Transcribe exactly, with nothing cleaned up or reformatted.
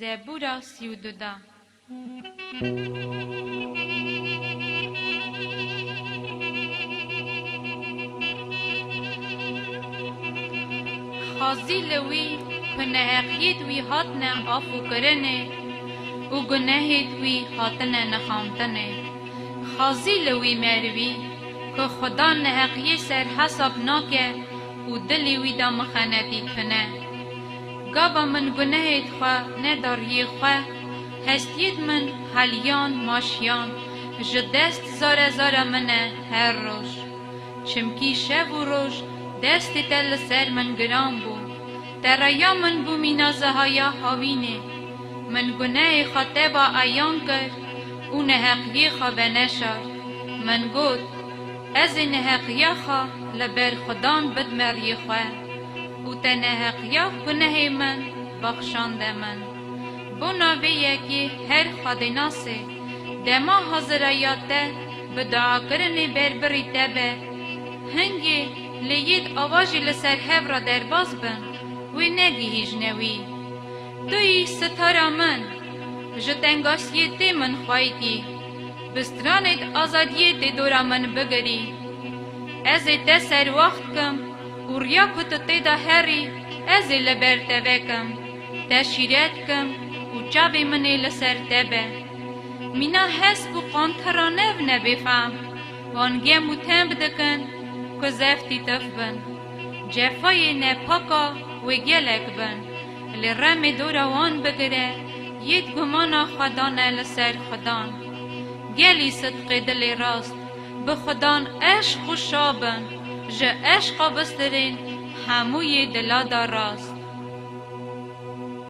Zebûra sî û du da. Xazî li wî ku neheqiyêt wî hatine afûkirinê û gunehêt wî hatine nixamtinê. Xazî li wî merivî ku Xuda neheqiyê ser hesab nake û dilê wî de mixenetî tune. Gava min gunehêt xwe neda riyê xwe, hestiyêt min heliyan maşiyan, ji dest zare zara min e her roj. Çimkî şev û roj destê te li ser min giran bû. Te reya min bû mîna zehaya havînê. Min gunehê xwe teva eyan kir û neheqiyê xwe veneşart. Min got, ez ê neheqiya xwe li ber Xudan bidme riyê xwe û te neheqiya gunehê min baxşande min. Bona vê yekê her xwedênasê dema haziraya te bi duakirinê berbirî te be, hingê lê yêd ava jî li ser hev re derbas bin, wê negihîjne wî. Tu yî sitara min, ji tengasiyê tê min xweytî, bi stranêd azadiyê tê dora min bigirî. Ez ê te serwaxt kim û riya ku tu tê de herî, ez ê li ber te vekim, te şîret kim û çavê min ê li ser te be. Mîna hesp û qantira nev nebêfehm, wan gem û temb dikin ku zeftî tif bin. Cefayê nepaka wê gelek bin, lê remê dora wan bigire, yêd gumana xwe dane li ser Xudan. Gelî sidqê dilê rast, bi Xudan eşq û şa bin, ji eşqa bistirên hemûyê dila de rast.